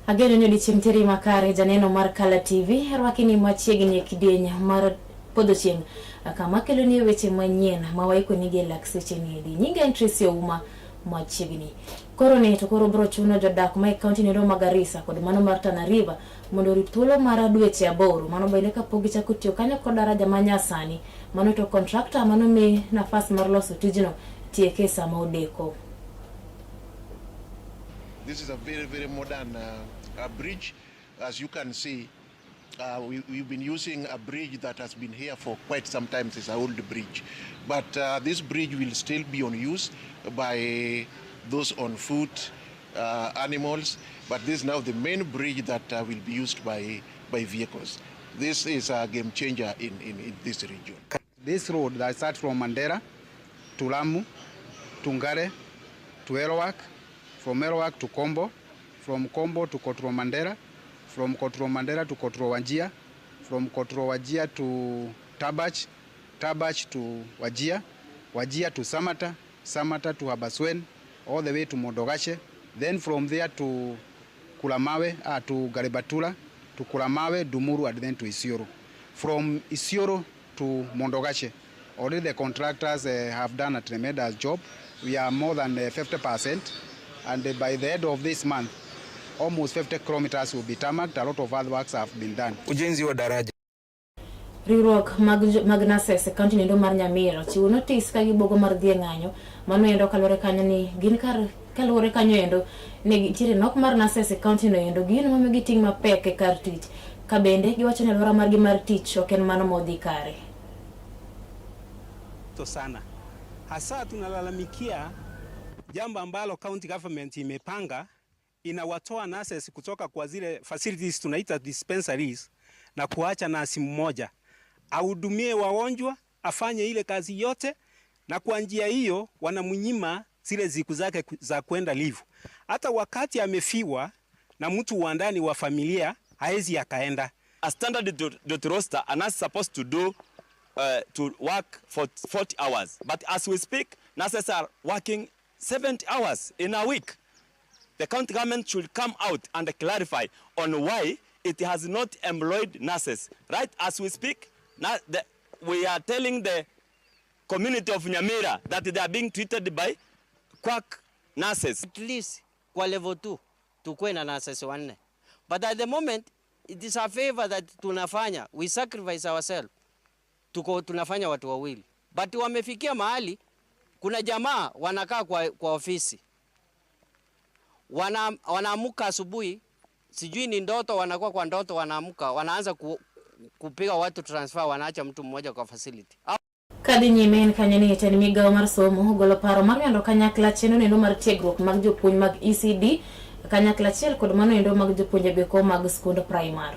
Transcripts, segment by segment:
Ageno ni odiechieng' teri makare janeno mar Kala TV rwaki ni machiegni e kidieny mar podho chieng' kama keloni weche manyien ma waikonigi e lak seche niendi. Nyinga en Tracy Ouma machiegni. Koro ni to koro bro chuno jodak ma e kaunti noendo ma Garissa kod mano mar Tana River mondo orit thuolo mar dweche aboro mano bende kapok gichako tiyo kanyo kod daraja ma nyasani mano to kontrakta mano mi nafas mar loso tijno tieke sama odeko. This is a very, very modern bridge. As you can see, we've been using a bridge that has been here for quite some time. It's an old bridge. But this bridge will still be on use by those on foot, animals. But this is now the main bridge that will be used by vehicles. This is a game changer in this region. This road that starts from Mandera to Lamu, to Ngare, to Elwak, from Elwak to Kombo, from Kombo to Kotro Mandera, from Kotro Mandera to Kotro Wajir, from Kotro Wajir to Tabach, Tabach to Wajir, Wajir to Samata, Samata to Habaswein, all the way to Modogashe, then from there to Kulamawe, to Garibatula, to Kulamawe, Dumuru, and then to Isiolo. From Isiolo to Modogashe, already the contractors have done a tremendous job. We are more than 50%, and by the end of this month, almost 50 kilometers will be tarmacked. A lot of other works have been done. Ujenzi wa daraja Riwruok mag nurses e kaunti noendo mar Nyamira ochiwo notis ka gibuogo mar dhi e ng'anyo mano endo kaluwore kanyo ni gin kar kaluwore kanyo endo ne nitiere nok mar nurses e kaunti no endo gino mamiyo giting' mapek e kar tich ka bende giwacho ni alwora margi mar tich ok en mano modhi kare. To sana hasa tunalalamikia jambo ambalo county government imepanga inawatoa nurses kutoka kwa zile facilities tunaita dispensaries na kuacha nasi mmoja ahudumie wagonjwa, afanye ile kazi yote, na kwa njia hiyo wanamnyima zile siku zake za kwenda leave. Hata wakati amefiwa na mtu wa ndani wa familia haezi akaenda. A standard duty roster, a nurse supposed to do to work for 40 hours, but as we speak, nurses are working 70 hours in a week. The county government should come out and clarify on why it has not employed nurses. Right as we speak, now we are telling the community of Nyamira that they are being treated by quack nurses. At least kwa level 2 tukue na nurses wanne. But at the moment it is a favor that tunafanya, we sacrifice ourselves. Tuko tunafanya watu wawili. But wamefikia mahali kuna jamaa wanakaa kwa ofisi. Wanaamuka asubuhi, sijui ni ndoto, wanakuwa kwa ndoto, wanaamuka, wanaanza kupiga watu transfer, wanaacha mtu mmoja kwa facility. Kadhi nyime en kanyo ni jatend migawo mar somo ogolo paro mar yando kanyakla chenro nendo mar tiegruok mag jopuonj mag ECD kanyakla achiel kod mano endo mag jopuonje goeko mag skund primar.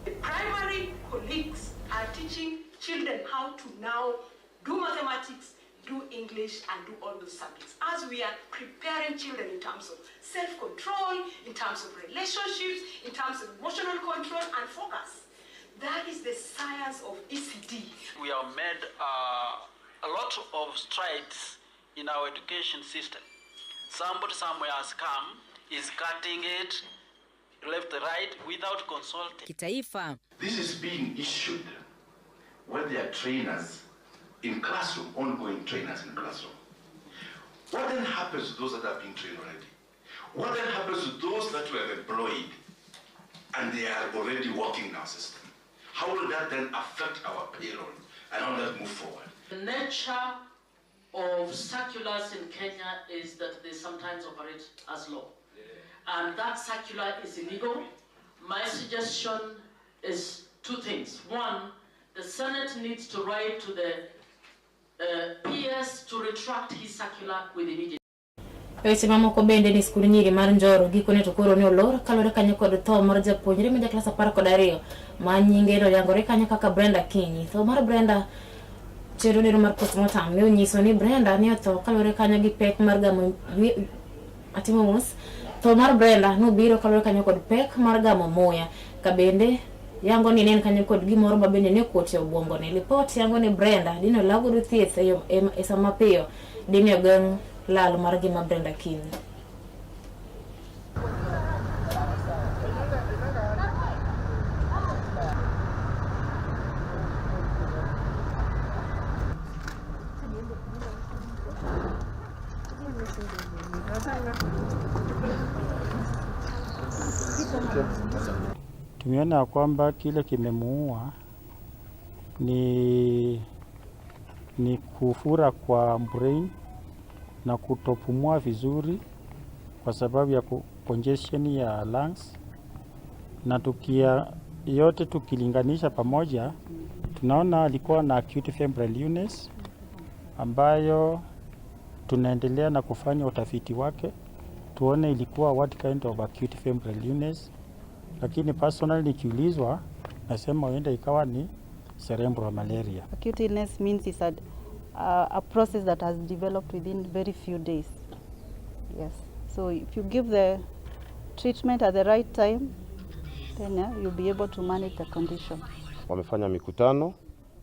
The primary colleagues are teaching children how to now do mathematics, do English, and do all those subjects. As we are preparing children in terms of self-control, in terms of relationships, in terms of emotional control and focus. That is the science of ECD. We have made a lot of strides in our education system. Somebody somewhere has come, is cutting it left, right, without consulting. Kitaifa. This is being issued when there are trainers in classroom, ongoing trainers in classroom. What then happens to those that have been trained already? What then happens to those that were employed and they are already working in our system? How will that then affect our payroll and how will that move forward? The nature of circulars in Kenya is that they sometimes operate as law. And that circular is illegal. My suggestion is two things. One, the Senate needs to write to the PS to retract his circular with immediate. Weche mamoko bende ni skund nyiri mar Njoro gikone to koro ne olor kaluwore kanyo kod tho mar japuonjre ma jaklas 12 ma nyinge noyangore kanyo kaka Brenda Kinyi. Tho mar Brenda chenro nero mar postmortem ne onyiso ni Brenda ne otho kaluwore kanyo gi pek mar gamo atimo mos. Tho mar Brenda nobiro kaluwore kanyo kod pek mar gamo muya ka bende yango ni ne en kanyo kod gimoro ma bende ne okuot e obwongone. Lipot yango ni Brenda dine olaw godo thieth e sama piyo dine ogeng' lal mar ngima Brenda Kinyi. Tumeona ya kwamba kile kimemuua ni kufura kwa brain na kutopumua vizuri kwa sababu ya congestion ya lungs, na tukia yote tukilinganisha pamoja, tunaona alikuwa na acute febrile illness ambayo tunaendelea na kufanya utafiti wake tuone ilikuwa what kind of acute febrile illness, lakini personally nikiulizwa, nasema huenda ikawa ni cerebral malaria. Acute illness means it's a process that has developed within very few days. Yes. So if you give the treatment at the right time, then you'll be able to manage the condition. Wamefanya mikutano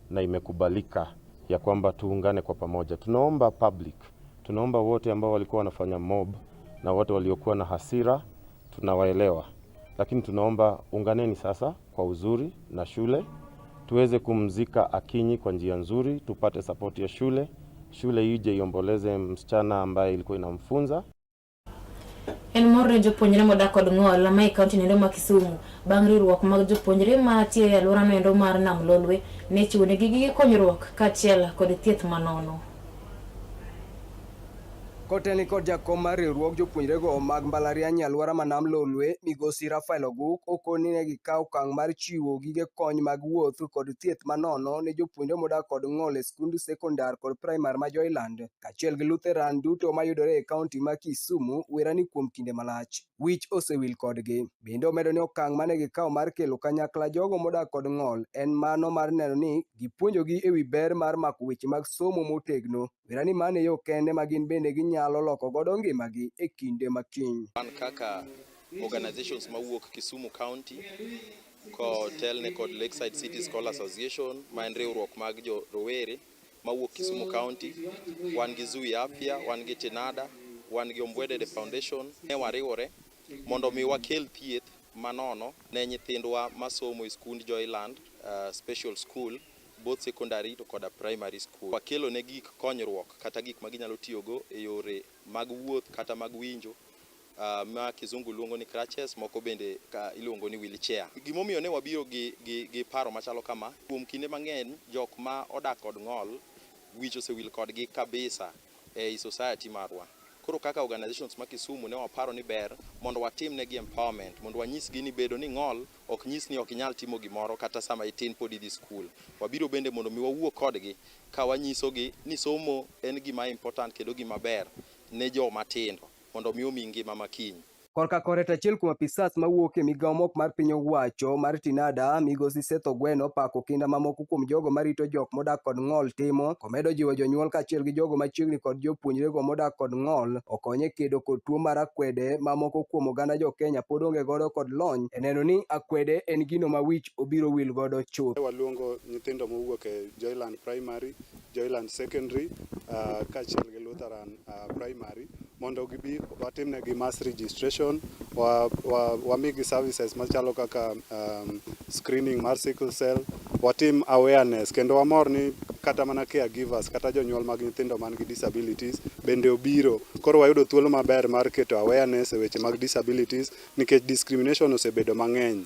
na imekubalika ya kwamba tuungane kwa pamoja. Tunaomba public, tunaomba wote ambao walikuwa wanafanya mob na wote waliokuwa na hasira, tunawaelewa, lakini tunaomba unganeni sasa kwa uzuri na shule tuweze kumzika Akinyi kwa njia nzuri, tupate support ya shule, shule ije iomboleze msichana ambaye ilikuwa inamfunza. En mor ne jopuonjre modak kod ng'ol ma e kaunti noendo ma Kisumu bang' riwruok mag jopuonjre matiyo e alwora noendo mar Nam Lolwe ne chiwonegi gige konyruok kaachiel kod thieth manono. Kotelni kod jakom mar riwruog jopuonjrego mag mbalariany e alwora ma Nam Lolwe, Migosi Rafael Oguk, okoni ne gikawo okang' mar chiwo gige kony mag wuoth kod thieth manono ne jopuonjre modak kod ng'ol e skund sekondar kod praimar ma Joyland, kaachiel gi Lutheran duto mayudore e kaunti ma Kisumu, wera ni kuom kinde malach. Wich osewil kodgi. Bende omedo ni okang' mane gikawo mar kelo kanyakla jogo modak kod ng'ol en mano mar neno ni gipuonjogi ewi ber mar mako weche mag somo motegno. Wera ni mano e yo kende ma gin bende ginyalo loko godo ngimagi e kinde ma kiny. Wan kaka organizations mawuok Kisumu County kotelne kod Lakeside City Scholars Association, ma en riwruok mag jo rowere mawuok Kisumu County, wan gi Zui Afya, wan gi Tinada, wan gi Ombwedede Foundation, ne wariwore mondo mi wakel thieth manono ne nyithindwa masomo e skund Joyland Special School, both secondary to koda primary school. Wakelo ne gik konyruok kata gik ma ginyalo tiyogo e yore mag wuoth kata mag winjo, ma kizungu luongo ni crutches, moko bende ka iluongo ni wheelchair. Gimomiyo ne wabiro gi paro machalo kama, kuom kinde mang'eny jok ma odak kod ng'ol wich osewil kodgi kabisa ei society marwa. Koro kaka organizations ma Kisumu ne waparo ni ber mondo watim negi empowerment, mondo wanyisgi ni bedo ni ng'ol ok nyis ni ok inyal timo gimoro kata sama itin pod idhi skul. Wabiro bende mondo mi wawuo kodgi ka wanyisogi ni somo en gima important kendo gima ber ne joma tindo mondo mi omi ngima makiny. Korka kore to achiel kuom apisas mawuok e migawo mok mar piny owacho mar Tinada, Migosi Seth Ogweno, pako kinda mamoko kuom jogo marito jok modak kod ng'ol timo, komedo jiwo jonyuol kaachiel gi jogo machiegni kod jopuonjrego modak kod ng'ol okony e kedo kod tuo mar akwede ma moko kuom oganda jo Kenya pod onge godo kod lony e neno ni akwede en gino ma wich obiro wil godo chuth. Waluongo nyithindo mowuok e Joyland Primary, Joyland Secondary, kaachiel gi Lutheran Primary mondo gibi watimnegi mass registration, wamigi services machalo kaka screening mar sickle cell, watim awareness, kendo wamor ni kata mana caregivers kata jonyuol mag nyithindo man gi disabilities bende obiro. Koro wayudo thuolo maber mar keto awareness e weche mag disabilities, nikech discrimination osebedo mang'eny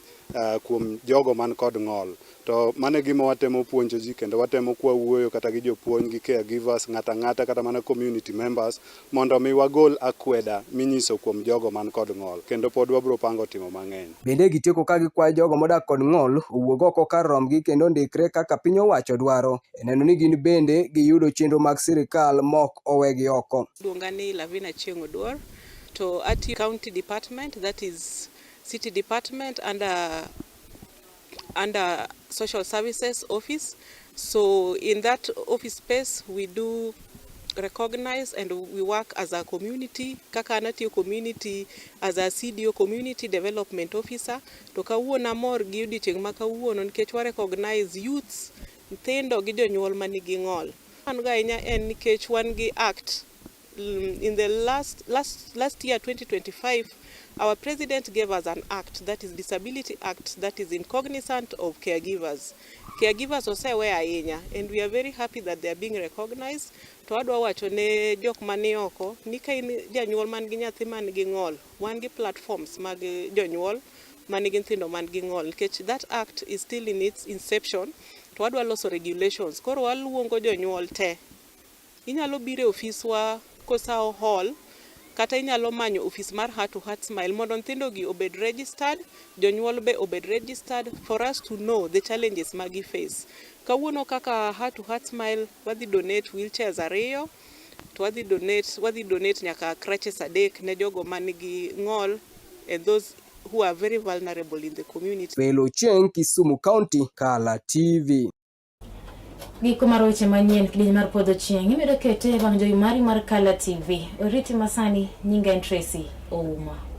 kuom jogo man kod ng'ol. To mano e gima watemo puonjo ji, kendo watemo kwawuoyo kata gi jopuonj gi caregivers, ng'ato ang'ata, kata mana community members, mondo mi wagol akweda minyiso kuom jogo man kod ng'ol, kendo pod wabiro pango timo mang'eny. Bende gitieko ka gikwayo jogo modak kod ng'ol owuog oko kar rombgi kendo ondikre kaka piny owacho dwaro e neno ni gin bende giyudo chenro mag sirikal mok owegi oko. Iluonga ni Lavina Chieng' Oduor to atiyo county department, that is city department, under social services office. So in that office space we do recognize and we work as a community. Kaka an atiyo community as a CDO, community development officer. To kawuono amor gi odiochieng' ma kawuono nikech wa recognize youths, nyithindo gi jonyuol manigi ng'ol. An go ahinya en nikech wan gi act in the last last last year, 2025, our president gave us an act, that is Disability Act, that is in cognizant of caregivers. Caregivers osewe ahinya and we are very happy that they are being recognized. To adwa wacho ne jok mani oko ni ka in janyuol man gi nyathi man gi ng'ol, wan gi platforms mag jonyuol. manigi nyithindo man gi ng'ol nikech that act is still in its inception to wadwa loso regulations koro waluongo jonyuol te inyalo biro e ofiswa Kosawo Hall kata inyalo manyo ofis mar Heart to Heart Smile mondo nyithindo gi obed registered, jonyuol be obed registered for us to know the challenges ma gi face. Kawuono kaka Heart to Heart Smile wadhi donate wheelchairs ariyo to wadhi donate, wadhi donate nyaka crutches adek ne jogo manigi ng'ol and those who are very vulnerable in the community. Felo Chieng, Kisumu County, Kala TV. Giko mar weche manyien kidieny mar podho chieng' imedo kete e wang' jowi mari mar Kala TV. Oriti masani, nyinga en Tracy Ouma.